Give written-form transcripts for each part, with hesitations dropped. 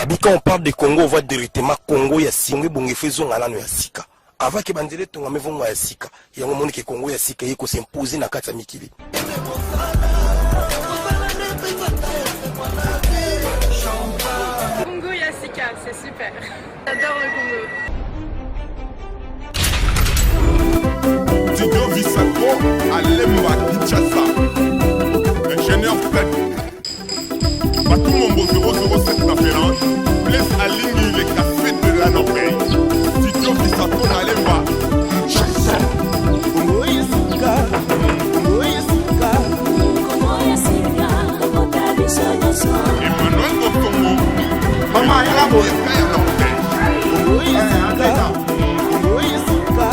Abi quand on parle de Congo, on voit directement Congo ya singo ebongo efo ezonga nano ya sika. Avant ke banzela etongama evonga ya sika. Yango omoni ke Congo ya sika eye ko s'imposer na kati ya mikili. Congo ya sika, c'est super. J'adore le Congo. Didio Visako Alemba Kinshasa Ingénieur Fred Batumombo 007 na Ferrand Blaise Alingi le café de la Norvège Didio Visako na Alemba Kinshasa Congo ya sika, Congo ya sika. Congo ya sika, tokota biso nyonso. Emmanuel Mokongo Mama, yaka boye. Eska ya Norvège Congo ya sika, Congo ya sika.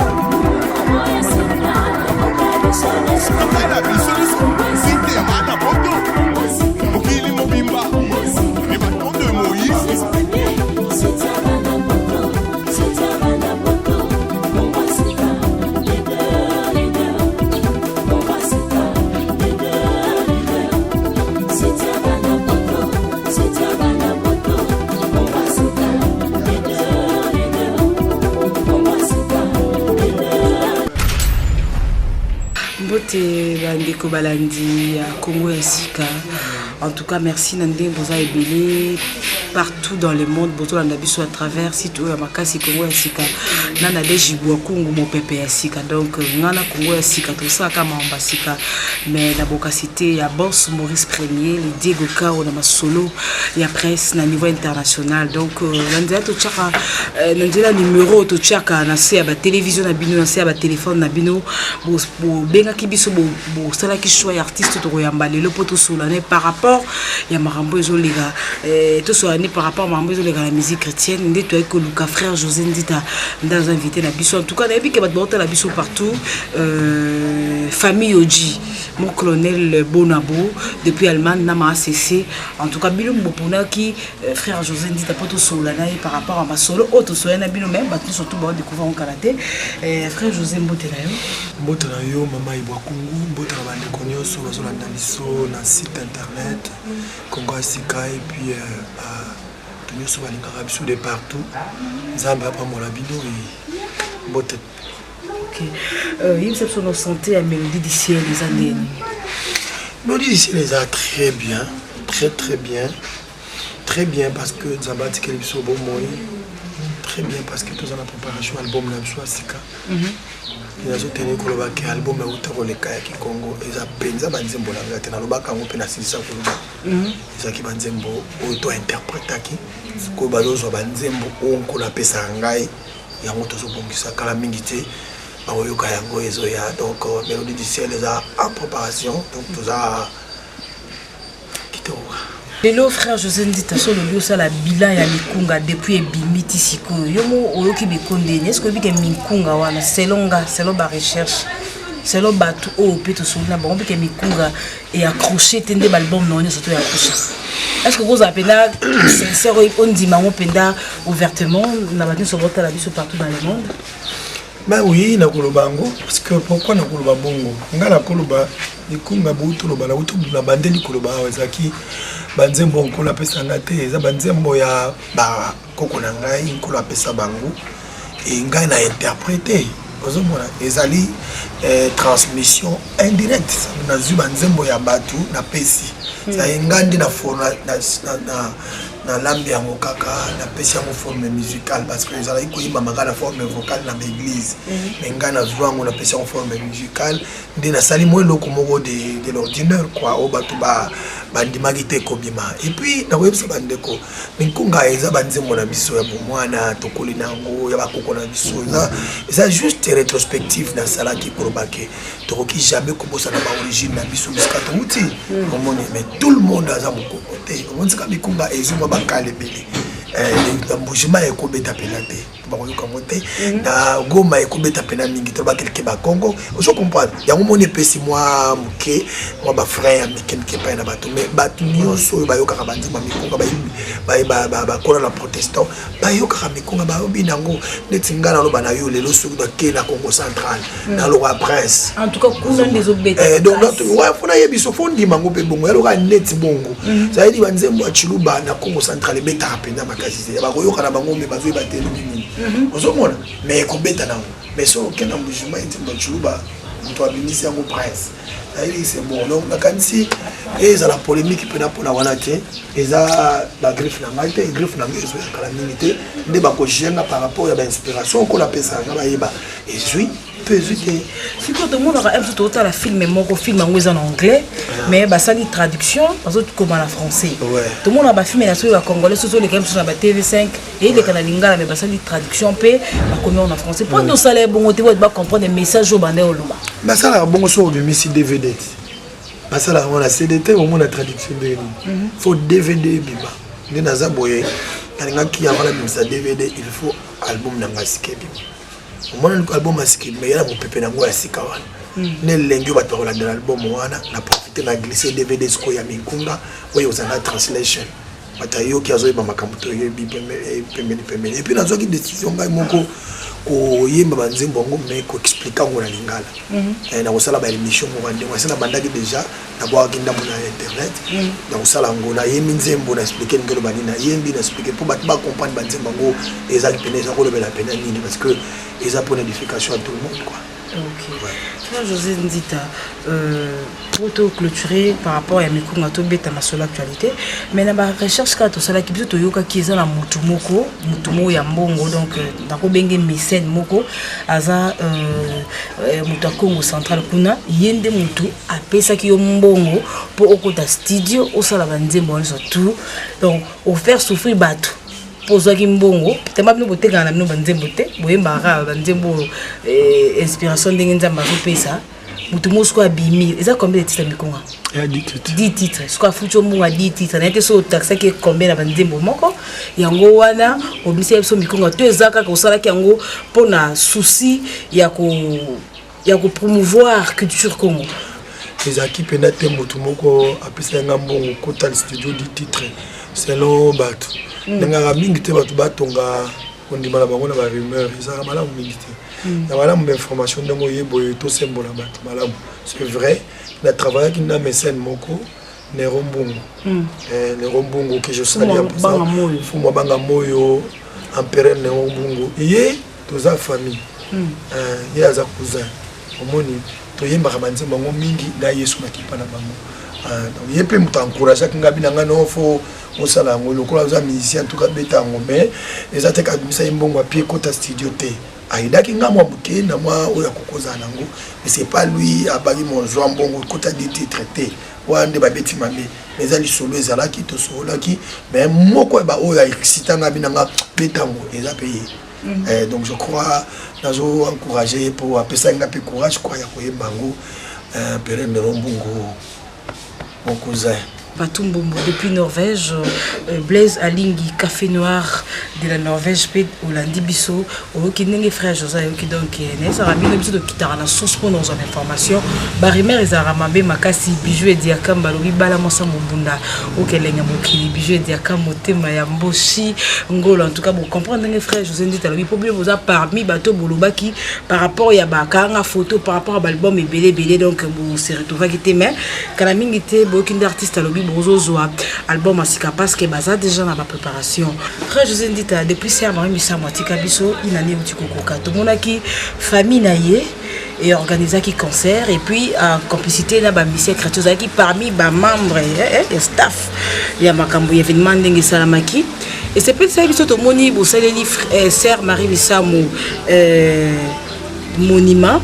Congo ya sika, tokota biso nyonso. Tokala biso nyonso site ya bana poto Congo ya sika, mokili mobimba Congo ya sika. les bâtons de Moïse Les premiers, soutien bana poto, soutien bana poto. Congo ya sika, leader, leader. Congo ya sika, leader, leader. Soutien bana poto, soutien bana poto. Congo ya sika, leader, leader. Congo ya sika, leader. Mbote bandeko balandi ya Congo ya sika. En tout cas, merci na ndenge boza ebele partout dans le monde bozolanda biso à travers site oyo ya makasi Congo ya sika na Nadège Bwakungu mopepe ya sika. Donc nga na Congo ya sika tosalaka makambo ya sika, mais na bokasi te ya boss Maurice Premier le Diego Cao na masolo ya presse na niveau international. Donc na nzela totiaka na nzela numéro totiaka na se ya batelevizio na bino, na se ya batelefone na bino, bobengaki biso, bosalaki choix ya artiste tokoyamba lelo mpo tosolola ne par rapport ya makambo ezoleka, tosolola ne par rapport ya makambo ezoleka na musique chrétienne. Nde toyaki koluka frère José Ndita nde aza invité na biso. En tout cas, nayebi ke bato baotala biso partout, famille Oji, mon colonel Bonabo depuis Allemagne na ma ACC. En tout cas, bino boponaki frère José Ndita mpo tosolola na ye par rapport à masolo oyo tosolola na bino, mais bato surtout baodécouvrir okala te. Frère José, mbote na yo. Mbote na yo, mama Ibwakungu, mbote na bandeko nyonso bazolanda biso na site internet Congo ya sika, et puis bato nyonso balingaka biso de partout. Nzambe apambola bino e mbote. Ok, yebisa biso no santé ya Mélodie du Ciel eza ndeni? Mélodie du Ciel eza très bien, très très bien, très bien, parce que Nzambe atikeli biso bomoi, très bien, parce que toza na préparation album na biso ya sika. Nazoteni koloba ke album euta koleka ya Kikongo eza mpenza banzembo na ngai te. Nalobaka yango mpe nasilisa koloba, ezalaki banzembo oyo to interprétaki. Sikoyo bazozwa banzembo oyo Nkolo apesaka ngai, yango tozobongisa. Kala mingi te bakoyoka yango ezoya. Donc Mélodie du Ciel eza en préparation, donc toza kitoko. Lelo, frère José Ndita, so olobi osala bilan ya mikunga depuis ebimi ti sikoyo, yo mo oyoki bikondeni, est ce que oyebi ke mikunga wana, selon nga, selon barecherche, selon bato oyo mpe tosoli na bango, mpe ke mikunga eaccroche te nde baalbum na yo nyonso to eaccroche, est ce que okozala mpenza sincère, ondima yango mpenza ouvertement na bato nyonso botala biso partout dans le monde? Ben oui, nakoloba yango, parce que pourquoi nakoloba bongo? Ngai nakoloba likunga bouti toloba, nauti na bandeli koloba awa, ezalaki banzembo Nkolo apesa ngai te, eza banzembo ya bakoko na ngai, Nkolo apesa bango e ngai na interprété. Ozomona ezali transmission indirecte. Nazwi banzembo ya bato, napesi sai ngai nde nalambi yango kaka, napesi yango forme musicale, parce que ezalaki koyembama kaka na forme vocale na baeglise, mais ngai nazwa yango, napesi yango forme musicale, nde nasali mwa eloko moko de l'ordinaire quoi, oyo bato bandimaki te kobima. Et puis nakoyebisa bandeko, mikunga eza banzembo na biso ya bomwana, tokoli na yango, ya bakoko na biso. Eza juste rétrospective nasalaki, koloba ke tokoki jamais kobosana baorigine na biso, bisika touti. Omoni, mais tout le monde aza mokoko te. Omoni sika mikunga ezwi mwa bakala ebele, mbujima ekobeta mpena te. Bakoyoka yango te. Na Goma ekobeta mpena mingi te, bakelke bakongo, ozo comprendre yango. Moni epesi mwa moke, mwa bafrein ya mike mike epai na bato. Mais bato nyonso oyo bayokaka banzembo ya mikonga, bakola na protestant, bayokaka mikonga, bayobi nango. Neti ngai naloba na yo lelo, soki bakei na Congo Central, naloka Prince. En tout cas kuna nde ezobeta. Donc faut nayebi so, faut ndima yango mpe bongo, yaloka neti bongo. C'est-à-dire banzembo ya Chiluba na Congo Central ebetaka mpenza makasi te. Bakoyoka na bango, me bazoyeba te elobi nini, ozomona. Mais ekobeta nango. Mais soki okende na Mbujimai, nzembo ya Chiluba, moto abimisi yango Prince, nayebi, c'est bon. Donc nakanisi ezala polémique mpena mpona wana te. Eza bagriffe na ngai te, griffe na ngai ezoyakala mingi te. Nde bakojenga par rapport ya bainspiration okola apesaka nga, bayeba ezwi to ezwi te. Sikoyo tomonaka biso totala film moko, film yango eza na anglais, mais basali traduction, bazokoma na français. Tomona bafilm na soki bacongolais, soki ozoleka biso na ba TV5, eyeleka na lingala, mais basali traduction mpe bakomi yango na français. Mpo nde osala ye bongo te, po bacomprendre message oyo banda oloba. Basalaka bongo soki obimisi DVD te. Basalaka yango na CD te, omona traduction ndenge nini? Faut DVD ebima. Nde naza boye, nalingaki avant nabimisa DVD, il faut album na ngai sika ebima. Omona, album ya sika ebima, ya na mopepe nango ya sika wana, nde elengi oyo bato bakolandela album wana. Na profite na glisse DVD sikoyo ya Minkunga oyo ozala na translation, bato ayoki, azoyeba makambo toyebi pembeni pembeni. Et puis nazwaki décision ngai moko koyemba banzembo yango, mais koexpliquer yango na lingala. Nakosala baémission moko ya ndenge ase nabandaki déjà, nabwakaki ndambo na internet. Nakosala yango, nayembi nzembo, na expliquer ndenge oloba nini, nayembi, na expliquer mpo bato bacomprendre banzembo yango ezali pene, eza kolobela pene nini, parce que eza mpona édification ya tout le monde, quoi. Ok. Ouais. José Nzita, pour te clôturer par rapport à Mikunga, tobeta masolo actualité, mais na ba recherche kaka tosalaki biso, toyokaki eza na motu moko, motu moko ya mbongo, donc nakobenge mécène moko, aza moto ya Congo Central kuna. Ye nde motu apesaki yo mbongo mpo okota studio, osala banzembo wana nyonso tout. Donc ofaire souffrir bato mpo ozwaki mbongo. Tema bino botekaka na bino banzembo te, boyembaka kaka banzembo oyo inspiration ndenge Nzambe azopesa motu moko. Sikoyo abimi, eza combien de titre Mikonga? 10 titres. Sikoyo afuti yo mbongo ya 10 titres, naye te so otaxaki combien na banzembo moko yango wana obimisa biso Mikonga, to eza kaka osalaki yango mpona souci ya kopromouvoir culture Congo? Ezalaki mpenza te motu moko apesaki nga mbongo kota studio 10 titre. Selon bato, ndengaka mingi te bato batonga kondima na bango na barumeur. Ezalaka malamu mingi te. Na malamu bainformation ndenge oye boye, tosembola bato malamu. C'est vrai, na travaillaki na mécène moko, Nero Mbungu. Nero Mbungu que je salue, Fumwa Banga Moyo, empereur Nero Mbungu. Ye toza famille. Ye aza cousin. Omoni, toyembaka banzembo yango mingi na Yesu na kipa na bango. Donc ye mpe moto encourageaki nga, bina nga no faut osala yango lokola oza musicien, tuka beta yango. Mais eza te kabimisa ye mbongo apie kota studio te. Ayedaki nga mwa moke na mwa oyo akokozala nango, mais c'est pas lui abaki mozwa mbongo kota 10 titre te. Wana nde babeti mabe. Mais eza lisolo ezalaki, tosololaki, mais moko ya baoyo aexcita nga, bina nga betango, eza mpe ye. Donc je crois nazo encourage ye mpo apesaki nga mpe courage, quoi, ya koyemba yango. Pere Nero Mbungu, mon cousin. Patou Mbombo depuis Norvège, Blaise Alingi, Café Noir de la Norvège, pe olandi biso, oyoki ndenge frère José ayoki. Donc nayesaka bino, biso tokitaka na source mpona ozwa information. Barumeur ezalaka mabe makasi. Bijou ediaka, balobi bala mwasa mobunda okelenge mokili. Bijou ediaka, motema ya mboshi ngolo. En tout cas bocomprendre ndenge frère José Ndita alobi, mpo bino boza parmi bato bolobaki par rapport ya bakanga photo, par rapport ya baalbum ebele ebele. Donc bose retrouvaki te, mais kala mingi te boyoki nde artiste alobi bozozwa album ya sika, parce que baza déjà na bapréparation. Frère José Ndita, depuis sœur Marie Misamu atika biso, inani euti kokoka, tomonaki famille na ye eorganisaki concert et puis en complicité na bamusicien chrétien. Ozalaki parmi bamembre ya staff ya makambo ya événement. Ndenge esalamaki, esepelisaki biso. Tomoni bosaleli sœur Marie Misamu monument.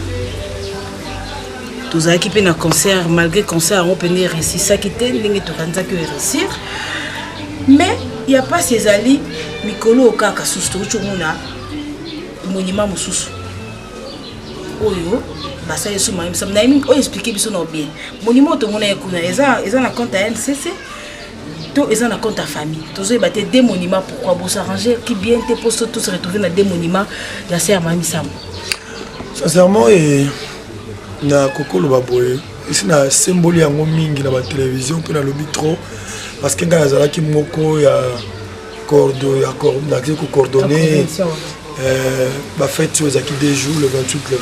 Tozalaki mpe na concert. Malgré concert yango mpene eréussisaki te ndenge tokanisaki oyo eréussir, mais ya mpasi ezali mikolo oyo kaka susu tokuti omona monument mosusu oyo basali so Marie Misamu. Nayebi oyo explique biso na bien monument oyo tomona ye kuna eza na compte ya MCC. To eza na compte ya famille, tozoyeba te. Deux monuments, pourquoi bosarrange ki bien te mpo so to se retrouve na deux monuments ya sœur Marie Misamu? Sincèrement, e na kokoloba boye, esi nasemboli yango mingi na batelevizio mpe nalobi trop, parce que ngai nazalaki moko ya cordo ya nazali kocoordonne bafete oyo ezalaki 2 jours, le 28, le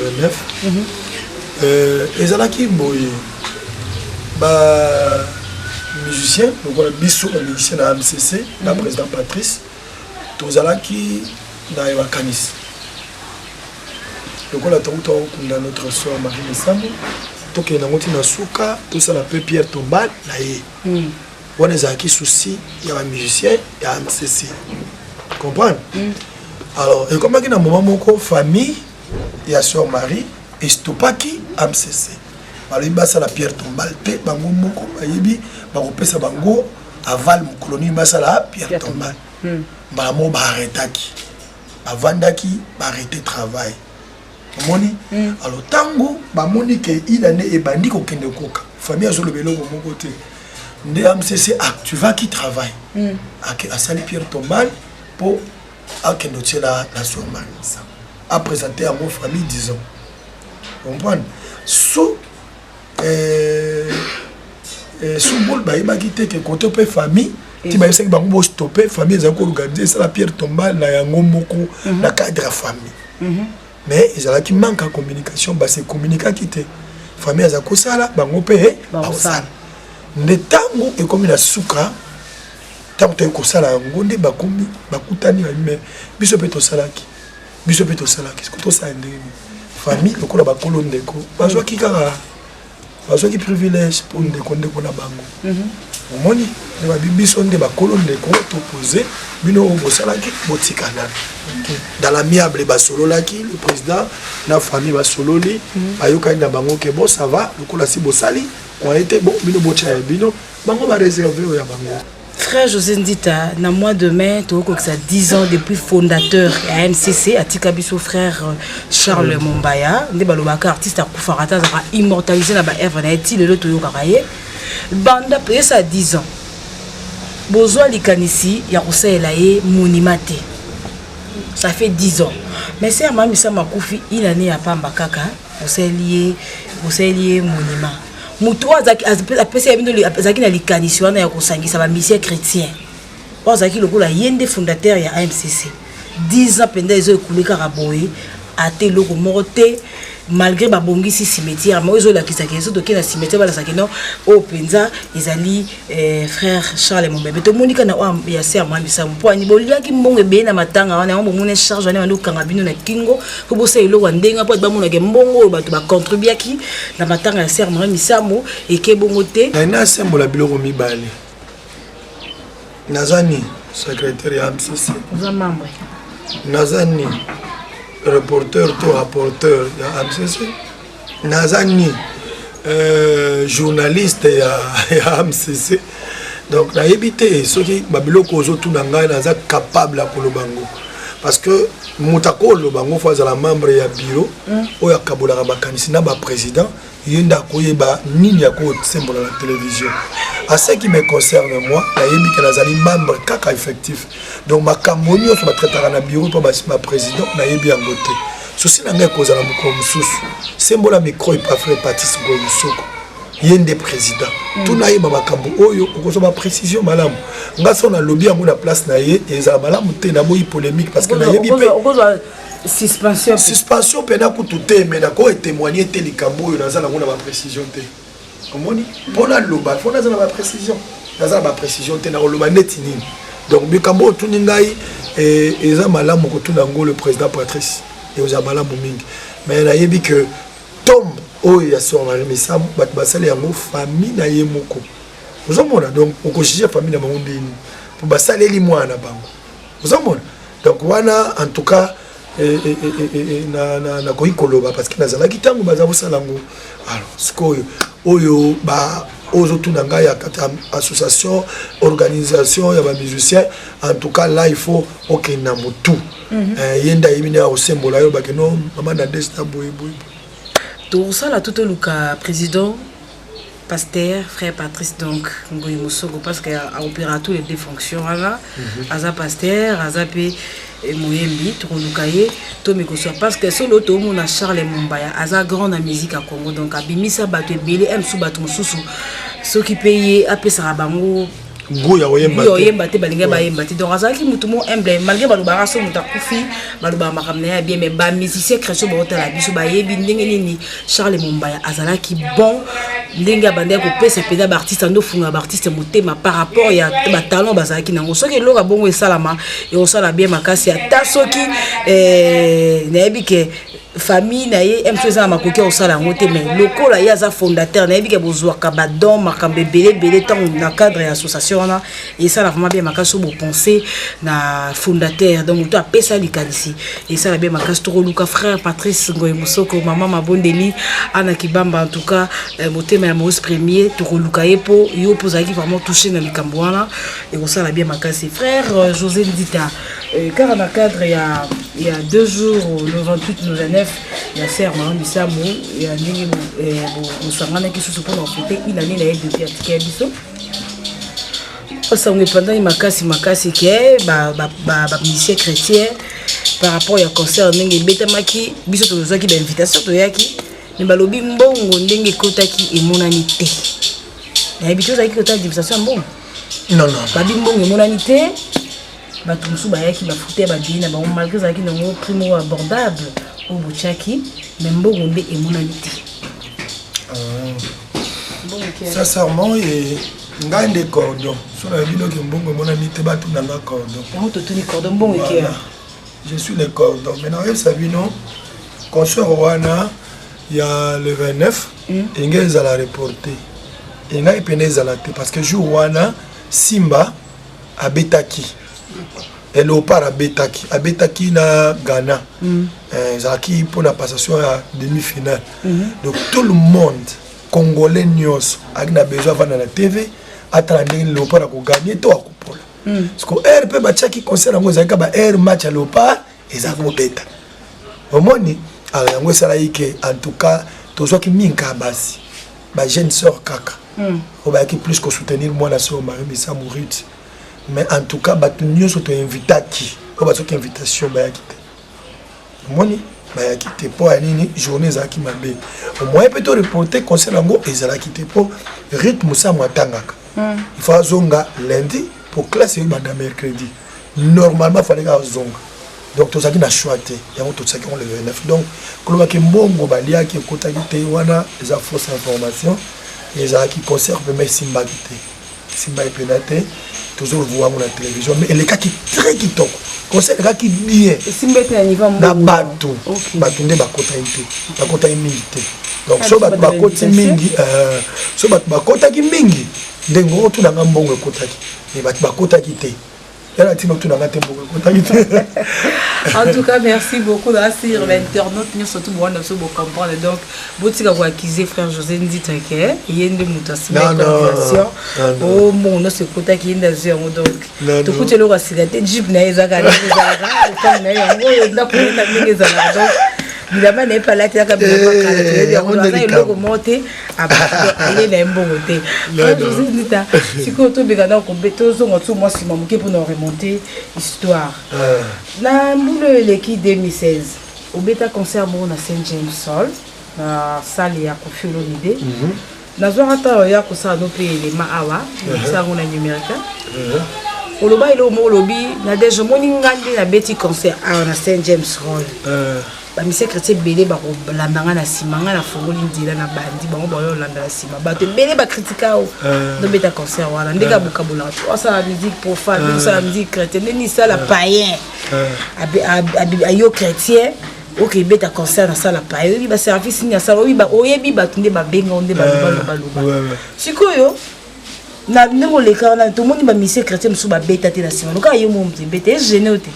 29. Ezalaki boye: ba musicien lokola biso bamusicien na AMCC na président Patrice, tozalaki na makanisi lokola touta kokunda notre sœur Marie Misamu, tokende yango ntina suka, tosala mpe pierre tombale na ye. Wana ezalaki souci ya bamusicien ya AMCC, comprendre. Alors ekomaki na moment moko, famille ya sœur Marie estopaki AMCC, balobi basala pierre tombale te, bango moko bayebi bakopesa bango aval mokolo nini basala pierre tombale. Mbala moko baarretaki, bavandaki, baarrete travail, omoni. Alors ntango bamoni ke inane ebandi kokende koka, famille azoloba eloko moko te, nde AMCC activaki travail. Ake asali pierre tombale mpo akende otiela la sœur Marie Misamu, aprésente yango famille, disons, comprendre. So subol bayebaki te ke kote mpe famille ti bayebisaki bango bostope, famille ezali koorganize esala pierre tombale na yango moko na cadre ya famille. Mais ezalaki manque ya communication, base communikaki te. Famille aza kosala, bango mpe bakosala. Nde ntango ekomi na suka, ntango toyei kosala yango, nde bakomi bakutani, babi: "Me biso mpe tosalaki, biso mpe tosalaki, siko tosala ndenge nini?" Famille lokola bakolo ndeko bazwaki kaka, bazwaki privilège mpo ndeko na bango, omoni. Nde babi: "Biso nde bakolo ndeko, topose bino oyo bosalaki, botika nano dans l'amiable." Basololaki, le président na famille basololi, bayokani na bango ke bon, ça va, lokola si bosali moye te, bon, bino botya ya bino, bango bareserve oyo ya bango. Frère José Ndita, na mois de mai tokokokisa 10 ans depuis fondateur ya MCC atika biso, frère Charles Mombaya. Nde balobaka, artiste akufaka te, azalaka immortalisé na baœuvre na ye ti lelo toyokaka ye. Banda esa 10 ans, bozwa likanisi ya kosalela ye monument te? Ça fait 10 ans, mais sœur Marie Misamu akufi une année ya pamba kaka, bosaleli ye monument. Motu oyo apesi ya bino azalaki na likanisi wana ya kosangisa bamusicien chrétien oyo azalaki lokola ye nde fondateur ya AMCC. 10 ans mpenza ezo ekule kaka boye, ate eloko moko te, malgré babongisi cimetière. Ma oyo ezolakisaka, ezo toke na cimetière, balasaki no oyo mpenza ezali frère Charles Mombebe. Tomoni kaka na oyo ya sœur Marie Misamu. Mpo ani boliaki mbongo ebele na matanga wana yango, bomoni charge wana bandi kokanga bino na kingo mpo bosala eloko ya ndenge mpo bamonaka mbongo oyo bato bacontribuaki na matanga ya sœur Marie Misamu eke bongo te. Ngai nasembola biloko mibale: naza ni secrétaire ya AMCC, oza membre, naza ni reporter to rapporteur ya AMCC, naza ni journaliste ya AMCC. Donc nayebi te soki babiloko ozotuna ngai naza capable ya koloba yango, parce que moto akoloba yango fo azala membre ya bureau oyo akabolaka makanisi na baprésident. Ye nde akoyeba nini akosembola na télévision. À ce qui me concerne, moi, nayebi ke nazali membre kaka effectif, donc makambo nyonso batraitaka na bureau mpo baprésident, nayebi yango te. Souci na ngai ekozala mokolo mosusu sembola micro epa frère Patrice Goyisoko, ye nde président. Tuna yeba makambo oyo, okozwa baprécision malamu. Nga so nalobi yango na place na ye, ezala malamu te. Naboyi polémique, parce que nayebi mpe okozwa suspension. Suspension mpena kutu te, me nakoetémoigne te likambo oyo naza nango na baprécision te, omoni. Mpo naloba, fo naza na baprécision. Naza na baprécision te, nakoloba neti nini? Donc likambo oyo otuni ngai, eza malamu kotuna yango le président Patrice, eza malamu mingi. Mais nayebi ke tombe oyo ya sœur Marie Misamu, bato basali yango famille na ye moko, ozomona. Donc okojuge famille na bango ndeni po basaleli mwana na bango, ozomona. Donc wana, en tout cas, nakoki koloba parce que nazalaki ntango baza kosala yango. Alors sikoyo oyo ozotuna ngai ya kati ya association, organisation ya bamusicien, en tout cas là il faut okende na motu. Ye nde ayebi nde akosembola yo bakeno mama na desna boye boye. Tokosala to toluka président. Pasteur frère Patrice donc Ngoyi Mosoko parce que a opéra tous les deux fonctions wana. Aza pasteur, aza pe eh, moyembi tokoluka ye tomekoswa parce que solo toomona Charles Mombaya aza grand na musique ya Congo donc abimisa bato ebele m su bato mosusu soki mpe ye apesaka bango goût ya koyemba te oyemba te balingi bayemba te. Donc azalaki motu mo humble malgré balobaka so moto akufi, balobaka makambo na ye ya bien, mais bamusicien chrétien baotala biso bayebi ndenge nini Charles Mombaya azalaki bon, ndenge abandaki kopesa mpenza baartiste, ando ofunga baartiste motema par rapport ya batalent bazalaki nango. Soki eloko ya bongo esalama, ekosala bien makasi. Ata soki nayebi ke famille na ye mso eza na makoki ya kosala yango te, mais lokola ye aza fondateur, nayebi ke bozwaka badon, makambo ebele ebele ntango na cadre ya association wana, esala vraiment bien makasi. Oyo bopense na fondateur, donc moto apesa likanisi, esala bien makasi. Tokoluka frère Patrice Ngoyi Mosoko, mama Mabondeli Ana Kibamba. En tout cas motema ya Maurice Premier, tokoluka ye mpo yo mpo ozalaki vraiment touché na likambo wana, ekosala bien makasi. Frère José Ndita, kaka na cadre ya 2 jours, le 28, le 29, ya sœur Mama Misamu, ya ndenge bosanganaki susu mpona kofêter une année na ye depuis atika ya biso, sango epandani makasi makasi ke bamusicien chrétien par rapport ya concert ndenge ebetamaki, biso tozwaki bainvitation, toyaki, me balobi mbongo ndenge ekotaki emonani te. Nayebi te, ozalaki kotala distribution ya mbongo? Non, non. Babi mbongo emonani te, bato mosusu bayaki bafuta ya babillets na bango malgré ezalaki nango prix moko abordable oyo botiaki, mais mbongo nde emonani te. Mbongo Sincèrement, e ngai nde cordon so nayebi noki mbongo emonani te, batunanga cordon. Yango totuni cordon, mbongo ekea? Voilà. Je suis le cordon. Maintenant oyebisa bino, concert wana ya le 29 enge ezala reporté, engai pene ezala te parce que jour wana Simba abetaki, Léopard abetaki na Ghana. Ezalaki mpona passation ya demi-finale. Donc tout le monde congolais nyonso ayaki na besoin avanda na TV, atala ndenge Léopard akogagner to akopola. Parce que heure mpe batiaki concert yango ezalaki ba heure match ya Léopard eza kobeta. Omoni, alors yango esalaki ke en tout cas tozwaki mingi kaka basi, bajeune sœur kaka oyo bayaki plus kosoutenir mwana sœur Marie Misamu Ruth. Mais en tout cas bato nyonso toinvitaki, oyo bazwaki invitation, bayaki te. Omoni, bayaki te mpo ya nini? Journée ezalaki mabe, moyen mpe toreporter concert yango ezalaki te mpo rythme Mosamu atangaka, il faut azonga lundi po classe eyebanda mercredi. Normalement fallait kaka azonga, donc tozalaki na choix te, yango totiaki yango le 29. Donc kolobaki mbongo baliaki ekotaki te, wana eza fausse information. Ezalaki concert mpe esimbaki te, esimbaki mpena te. Tozoloba yango na télévision, mais elekaki très kitoko, concert elekaki bien. Esimbi ete na niveau na bato, bato nde bakotaki te, bakotaki mingi te. Donc so bato bakoti mingi, so bato bakotaki mingi, ndenge otunanga mbongo ekotaki, mais bato bakotaki te, yana ntina otunanga te, mbongo ekotaki te. En tout cas merci beaucoup na sur l'internaute nyonso tu bowana biso, bocomprendre. Donc botika koaccuser frère José Ndita ke ye nde moto asimba organisation, o mbongo nyonso ekotaki, ye nde azwi yango. Donc tokuti eloko ya sika te, jeep na ye ezaka ndenge ezalaka, lopango na ye yango oyo, ndako na ye ndenge ezalaka. Donc bilamba na ye mpe alatelaka bilamba kala, toyebi yango. Aza eloko moko te, aye na ye mbongo te. Frère José Ndita, sikoyo tobeka na tozonga so mwa nsima moke mpona remonter histoire. Na mbula oyo eleki, 2016, obeta concert moko na Saint James Hall, na salle ya Koffi Olomide. Nazwaka ntango ya kosala no mpe elema awa, osala yango na numérique. Oloba eloko moko, olobi na deja omoni nga nde nabeti concert awa na Saint James Hall, bamusicien chrétien ebele bakolanda nga na nsima, nga nafongoli nzela na bandi bango bayo olanda na nsima. Bato ebele bakritika o ndobeta concert wana ndenge abokabolaka te, osala musique profane, osala musique chrétien, ndeni esala païen ayo chrétien oke ebeta concert na sala païen. Oyebi baservice nini asala, oyebi bato nde babenga o nde balobaloba. Sikoyo na ndenge oleka wana, tomoni bamusicien chrétien mosusu babeta te na nsima, lokola ye mo moto ebeta, egêner o te?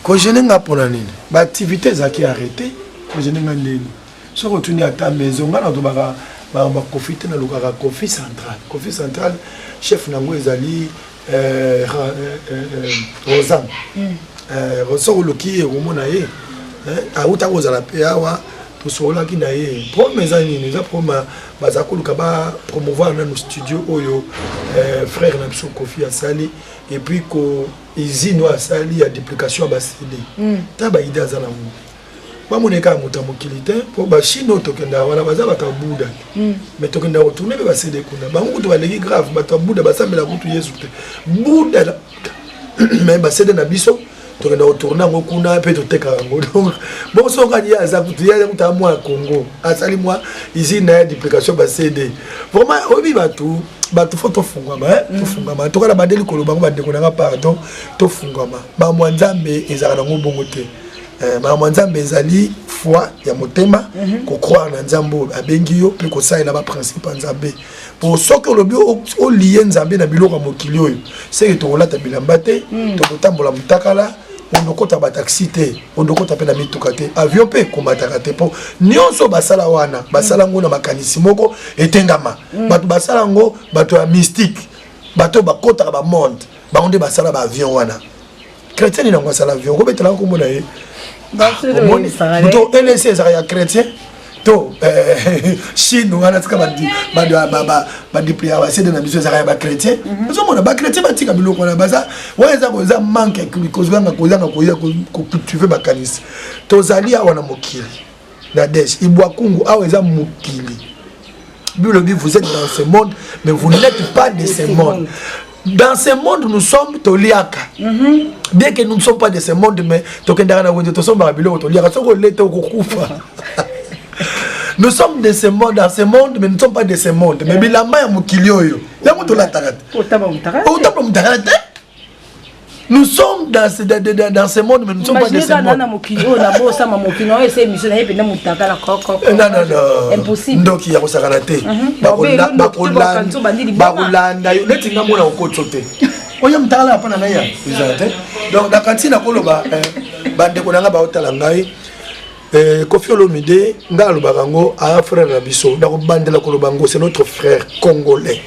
Kogêner nga mpona nini? Baactivité ezalaki arrêté, kogêner nga ndeni? Soki otuni ata maison, nga natobaka bakofi te, nalukaka Kofi Central. Kofi Central, chef nango ezali Rosan. Soki oluki ye, okomona ye auta kozala mpe awa. Tosololaki na ye. Problème eza nini? Eza problème baza koluka ba promouvoir nanu studio oyo eh, frère na biso Koffi asali et puis ko usine oyo asali ya duplication ya ba CD. Ta ba idée aza nango. Bamona kaka moto ya mokili te mpo bachine oyo tokendaka wana baza bato ya buda mais tokendaka kotourne mpe basede kuna bango kutu baleki grave bato ya buda basambela kutu yesu te buda mais basede na biso tokenda kotourne yango kuna mpe totekaka yango donc bongo soki ye aza kutu ye aza kutu mwa ya congo asali mwa usine na ye duplication ba cd vraiment oyebi bato bato fo tofungwama tofungwama toka na bandeli koloba yango bandeko na nga pardon tofungwama mamwa nzambe ezalaka nango bongo te makambo ya nzambe ezali foi ya motema kocroire na nzambe oyo abengi yo mpe kosalela baprincipe ya nzambe po soki olobi olie nzambe na biloko ya mokili oyo seke tokolata bilamba te tokotambola motakala ondokota bataxi te ondokota mpe na mituka te avion mpe ekomataka te mpo nyonso basala wana basala yango na makanisi moko etengama bato basala yango bato ya mystique bato oyo bakotaka bamonde bango nde basala baavion wana chrétien nini yango asala avion okobetelaka nkombo na ye moto lc ezalaka ya chrétien to chine wana tika badiplia basede na biso ezalaka ya bachrétien ozomona bachrétien batika biloko wana baza wana eza eza manque kozanga kozanga koya kocultive makanisi tozali awa na mokili na des ibwakungu awa eza mokili bilobi vous êtes dans ce monde mais vous n'êtes pas de ce monde. Dans ce monde nous sommes toliaka bien que nous ne sommes pas de ce monde mais tokendaka na wenze tosombaka biloko toliaka soki olete okokufa. Nous sommes de ce monde, dans ce monde, mais nous ne sommes pas de ce monde. Mais bilamba ya mokili oyo yango tolataka te, otamba motakala te. Nous sommes dans ce monde, mais nous ne sommes pas de ce monde. Na mokili oyo nabosama mokili oyo ese émission na ye mpenza motakala. Non, non, non. Impossible. Ndoki ya kosakana te. Bakolanda yo neti nga mona okotso te oyo motakala ya mpana na ya ezala te. Donc na kanti nakoloba bandeko na nga baotala ngai, Koffi Olomide ngai alobaka yango aya frère na biso nakobandela koloba yango, c'est notre frère congolais.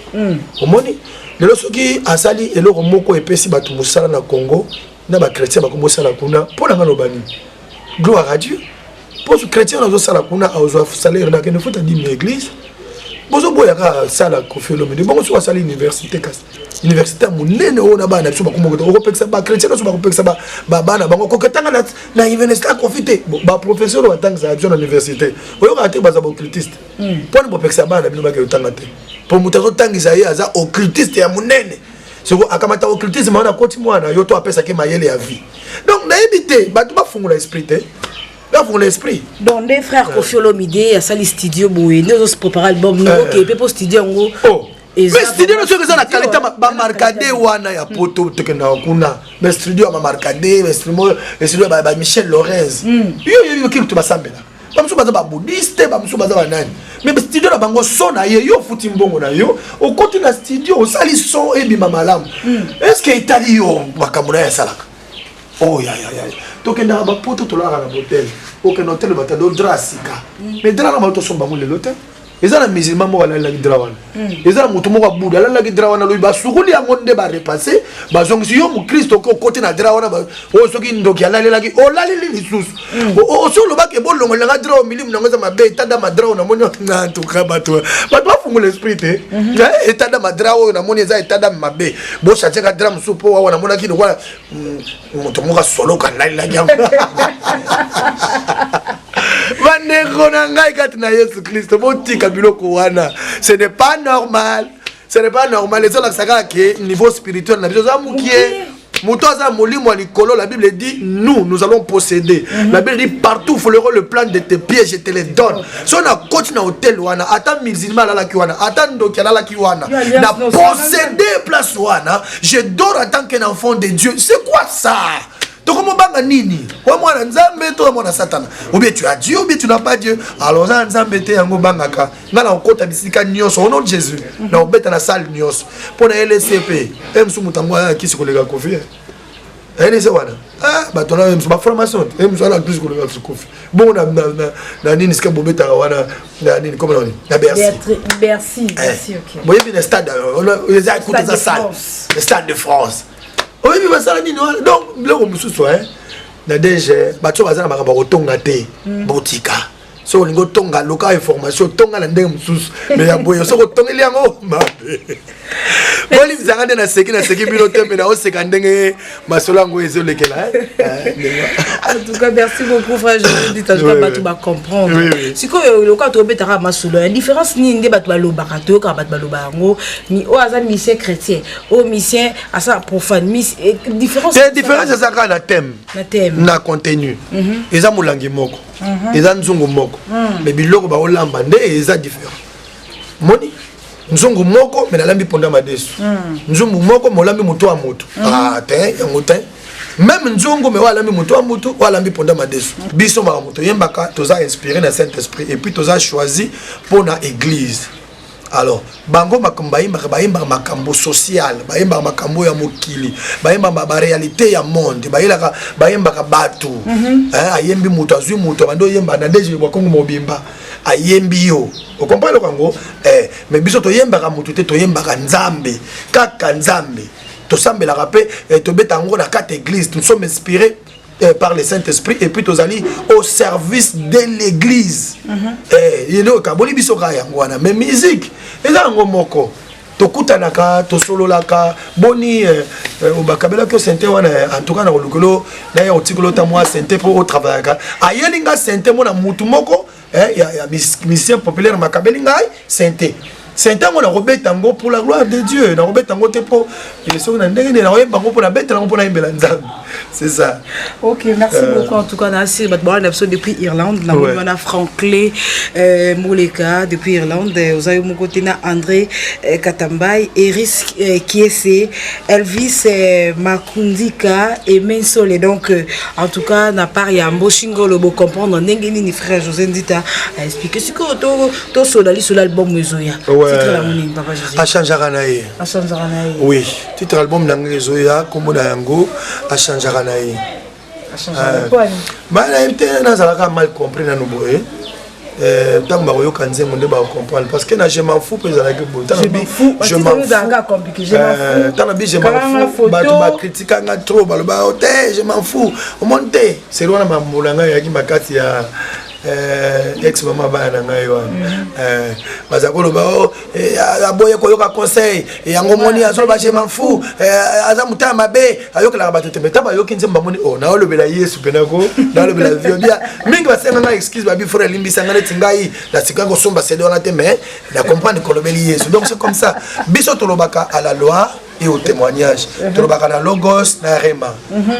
Omoni lelo soki asali eloko moko epesi bato mosala na Congo na bachrétien bakomosala kuna mpo na ngai loba nini? Gloire à Dieu mpo chrétien oyo azosala kuna azwa salaire na akende futa dîme ya église. Bozoboya kaka sala Koffi Olomide bongo soki asali université kasi université ya monene oyo na bana na biso bakomokota okopekisa bachrétien nyonso bakopekisa bana bango koketanga na université ya Koffi te. Baprofesseur oyo batangisaka biso na université oyokaka te baza baoccultiste mponi bopekisa bana na bino bakende otanga te mpo moto azotangisa ye aza occultiste ya monene soko akamata occultisme wana akoti mwana yo to apesaki mayele ya vie. Donc nayebi te bato bafungola esprit te, bafungola esprit. Donc nde frère Koffi Olomide asali studio boye nde ozose préparer album no okeye mpe mpo studio yango. Oh. Mais studio no soki eza na qualité bamarkade wana ya poto tokendaka kuna, mais studio ya bamarkade, studio ya bamichel Lorenz yo yoki kutu basambela bamosusu baza babouddhiste, bamosusu baza banani, mais studio na bango son na ye yo ofuti mbongo na yo okoti na studio osali son ebima malamu. Est ce que etali yo makambo na ye asalaka? Oh ya ya ya tokendaka bapoto tolalaka na botel okende hotel batado drap ya sika mais drap na bango tosomba bango lelo te. Eza na musulman moko alalelaki drap wana, eza na motu moko abuda alalelaki drap wana lobi basukuli yango nde barepasse bazongisi. Yo mokristo oke okoti na drap wana oyo soki ndoki alalelaki olaleli lisusu osi olobaki bolongolelanga drap oyo milimu nango eza mabe etada madra oyo namoni na ntuka bato bato bafungola esprit te. Etada madra oyo namoni eza etada mabe bochangeka drap mosusu mpo awa namonaki lokola moto moko asoloka alalelaki yango. Bandeko na ngai kati na Yesu Kristo, botika biloko wana, ce n'est pas normal, ce n'est pas normal. Ezolakisa kaka ke niveau spirituel na biso eza mokie. Moto aza molimo ya likolo, la Bible dit nous, nous allons posséder. La Bible dit: partout foulera le plan de tes pieds, je te les donne. So na koti na hotel wana, ata musulman alalaki wana, ata ndoki alalaki wana, na posséder place wana. Je dors en tant qu'un enfant de Dieu. C'est quoi ça? Tokomobanga nini? Wa mwana nzambe to mwana satana? Ou bien tu as Dieu ou bien tu n'as pas Dieu. Alors oza nzambe te yango obangaka. Nga na okota bisika nyonso au nom de Jésus, na obeta na salle nyonso mpo na LCP e mosu moto yango aya kisi koleka Koffi LC wana bato na mosu baformation te mosu ana plus koleka Koffi bongo na nini sika bobetaka wana na nini comme nani na Bercy. Bercy. Boyebi na stade eza kuta eza salle le Stade de France oyebi basala nini wana. Donc biloko mosusu na DG bato baza na makambo ya kotonga te botika. Soki olingi otonga, luka information, otonga na ndenge mosusu, mais ya boye soki otongeli yango mabe. Bolimbisanga nde naseki, naseki bino te, mpe naoseka ndenge masolo yango ezolekela. En tout cas, merci beaucoup, frère José. En tout cas, bato bacomprendre sikoyo lokola tobetaka masolo ya différence nini nde bato balobaka, toyokaka bato baloba yango, oyo aza musicien chrétien, oyo musicien aza profane, différence? Te, différence eza kaka na thème. Na thème. Na contenu. Eza molangi moko, eza nzungu moko, mais biloko baolamba nde eza différent. Moni nzungu moko, mais nalambi ponda madesu. Nzungu moko, molambi motu ya motu. Ah te, yango te. Même nzungu, mais oyo alambi motu ya motu, oyo alambi ponda madesu. Biso makambo toyembaka, toza inspiré na Saint Esprit et puis toza choisi mpo na église. Alors bango makambo bayembaka, bayembaka makambo social, bayembaka makambo ya mokili, bayembaka baréalité ya monde, bayelaka, bayembaka bato. Ayembi moto, azwi moto, abandi oyemba na ndeje bakongo mobimba, ayembi yo, ocomprendre eloko yango. Mais biso toyembaka motu te, toyembaka Nzambe, kaka Nzambe. Tosambelaka mpe, tobeta yango na kati église. Nous sommes inspirés par le Saint-Esprit et puis tozali au service de l'église. Eloko ekaboli biso kaka yango wana, mais musique eza yango moko. Tokutanaka, tosololaka. Boni bakabelaki yo synthé wana? En tout cas, na kolukelo naye otikolo ta mwa synthé mpo otravaillaka. Ayeli nga synthé mona mutu moko ya musicien populaire, makabeli ngai synthé. Synthé yango nakobeta yango pour la gloire de Dieu. Nakobeta yango te mpo soki na ndenge nini. Nakoyemba yango mpo nabetela yango, mpo nayembela Nzambe, c'est ça. Ok, merci beaucoup. En tout cas, nasi bato bawana biso depuis Irlande, namoni wana Franclé Moleka depuis Irlande, oza yo moko te, na André Katambai, Eris Kiese, Elvis Makundika et Mensole. Donc en tout cas, na part ya Mboshingolo, bocomprendre ndenge nini frère José Nzita aexpliquer. Sikoyo tosola lisolo album ezoya. Titre yango nini, papa José? Achangeaka na ye. Achangeaka na ye. Oui, titre album na ngai ezoya, nkombo na yango Achangeaka na ye. Ba nayebi te, nazalaka mal compris nanu boye. Ntango bakoyoka nzembo nde bakocomprendre, parce que na Je m'en fous mpe ezalaki boye. Ntango bi Je m'en fous, bato bakritikanga trop, baloba te Je m'en fous. Omoni te, seri wana mambola ngai eyaki makasi ya ex mama bana na ngai wana. Baza koloba o aboye koyoka conseil yango, moni azoloba Je m'en fous, aza motema mabe, ayokelaka bato te. Mais ntango bayoki nzembo, bamoni o naolobela Yesu mpenako, naolobela viobia mingi. Basenga ngai excuse, babi frère elimbisa ngai, neti ngai natikaki kosomba CD wana te, mais na comprendre kolobeli Yesu. Donc c'est comme ça, biso tolobaka à la loi et au témoignage, tolobaka na logos, na rema,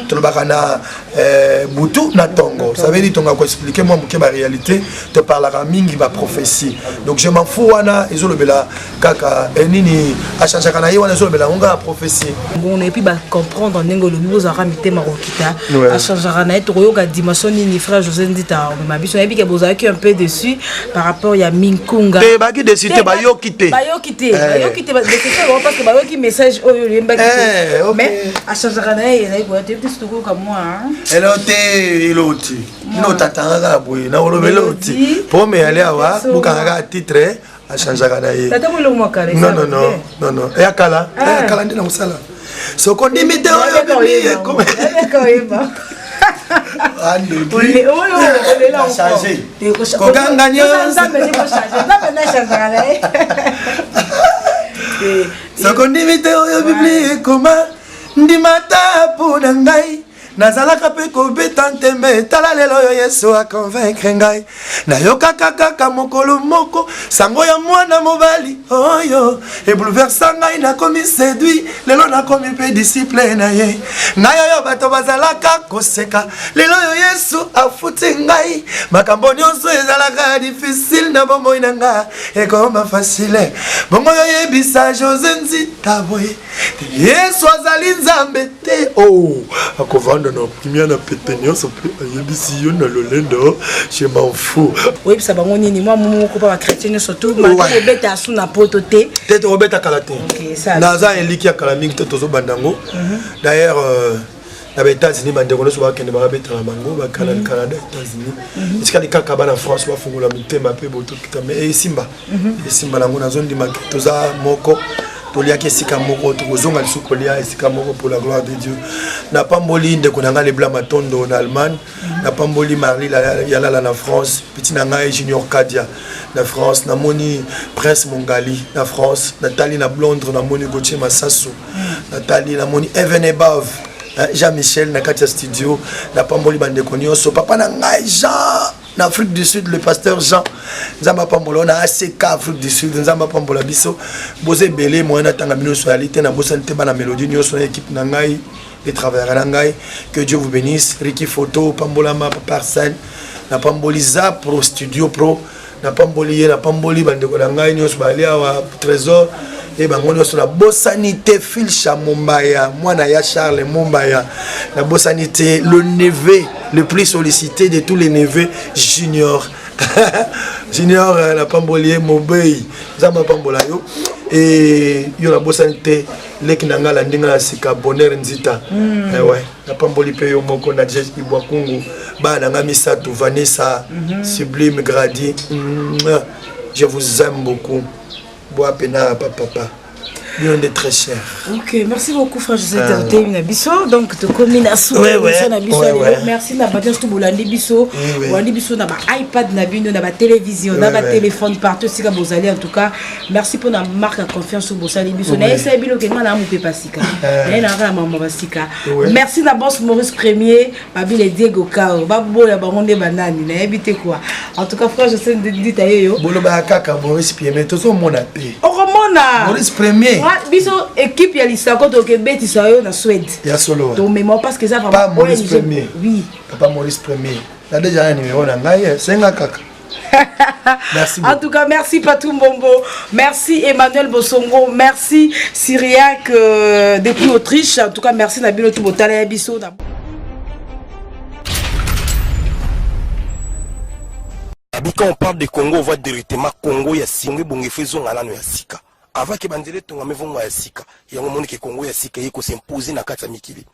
tolobaka na butu na tongo. Ça veut dire tonga koexpliquer mwa moke baréalité, toparlaka mingi baprophétie. Donc Je m'en fous wana ezolobela kaka nini, achangeaka na ye wana ezolobela yango kaka prophétie. Bon, et puis bacomprendre ndenge olobi, bozalaka mitema kokita. Achangeaka na ye, tokoyoka dimension nini frère José Nzita omema biso? Nayebi ke bozalaki un peu déçu par rapport ya Minkunga. Te, baki déçu te, bayoki te. Bayoki te, bayoki te déception bango, parce que bayoki message oyo oyembaki te. Mais Achangeaka na ye ezali koya te, biso tokoyoka mwa Elo te, elo te, bino otatanga kaka boye na koloba elo te po me ale awa bokanga kaka titre Achangeaka na ye. Non, non, non, non, non, eya kala, eya kala nde na kosala soko ndimi te oyo biblie oyeba. Changer kokanga nyonso. Soko ndimi te oyo biblie ekoma, ndima ta mpo na ngai. Nazalaka mpe kobeta ntembe, tala lelo oyo Yesu aconvaincre ngai. Nayokaka kaka mokolo moko sango ya mwana mobali oyo ebouleversa ngai, nakomi séduit, lelo nakomi mpe disciple na ye. Ngai oyo bato bazalaka koseka, lelo oyo Yesu afuti ngai. Makambo nyonso ezalaka difficile na bomoi na nga ekoma facile. Bongo yoyebisa José Nzita boye: Yesu azali Nzambe te. O oh, akovanda na kimia na pete nyonso mpe ayebisi yo na lolendo Je m'en fous. Oyebisa bango nini, mwa moko mpa bachrétien nyonso tu obeta asu na poto te? Te, tokobeta kala te. Naza eliki ya kala mingi te, tozobanda yango. D'ailleurs, na baÉtats-Unis, bandeko nyonso bakende, bakabetala bango Bacanada, États-Unis. Etikali kaka bana France bafungola mitema mpe botokita. Mais esimba, esimba nango, nazondima toza moko. Toliaki esika moko, tokozonga lisusu kolia esika moko pour la gloire de Dieu. Napamboli ndeko na ngai Lebla Matondo na Allemagne, napamboli Marli Yalala na France, petit na ngai Junior Kadia na France, namoni Prince Mongali na France, natali na Londres, namoni Gauthier Masasu, natali namoni Heaven Above Jean-Michel na kati ya studio, napamboli bandeko nyonso, papa na ngai Jean na Afrique du Sud, le pasteur Jean, Nzambe apambola na ACK Afrique du Sud, Nzambe apambola biso, boza ebele moyen natanga bino nyonso yali te, nabosani te bana Melodie nyonso na équipe na ngai et travaillera na ngai, que Dieu vous bénisse. Ricky Photo, pambolama papa Arsène, napamboli Za Pro Studio Pro, napamboli ye, napamboli bandeko na ngai nyonso bali awa, Trésor e bango nyonso, nabosani te Filsha Mombaya, mwana ya Charles Mombaya, nabosani te le neveu le plus sollicité de tous les neveux, Junior Junior, napamboli ye Mobei, Nzambe apambola yo. E yo nabosani te leki na ngai la ndinga ya sika, Bonheur Nzita, ouais, napamboli mpe yo moko na Jes Ibwakungu, bana na ngai misato, Vanessa, Sublime, Gradi, je vous aime beaucoup. Boa pena papa, bino nde très cher. Ok, merci beaucoup frère José Tertemi na biso. Donc tokomi na suka émission na biso lelo. Merci na bato nyonso bolandi biso, bolandi biso na ba iPad na bino, na ba télévision, na ba téléphone, partout esika bozali. En tout cas, merci mpona marque ya confiance oyo bosali biso. Nayesali bino ke nga na mopepa sika, naye na kaka na mama basika. Merci na boss Maurice Premier Babile Diego Kao, baboya bango nde banani nayebi te quoi. En tout cas, frère José Ndita ye yo. Bolobaka kaka Maurice Premier, tozomona te. Okomona Maurice Premier. Biso équipe ya lisako tokebetisa yo na Suède. Ya solo. Tomema parce que eza vraiment pas Maurice Premier. Oui. Papa Maurice Premier. Na déjà un numéro na ngai, senga kaka. Merci en tout cas, merci Patou Mbombo, merci Emmanuel Bosongo, merci Syriac depuis Autriche. En tout cas, merci Nabilo Tubotala Biso. Quand on parle de Congo, on voit directement Congo ya singo ebongo efo ezonga nano ya sika avant ke banzela etongama evongo ya sika, yango omoni ke Congo ya sika eye kos'impose na kati ya mikili.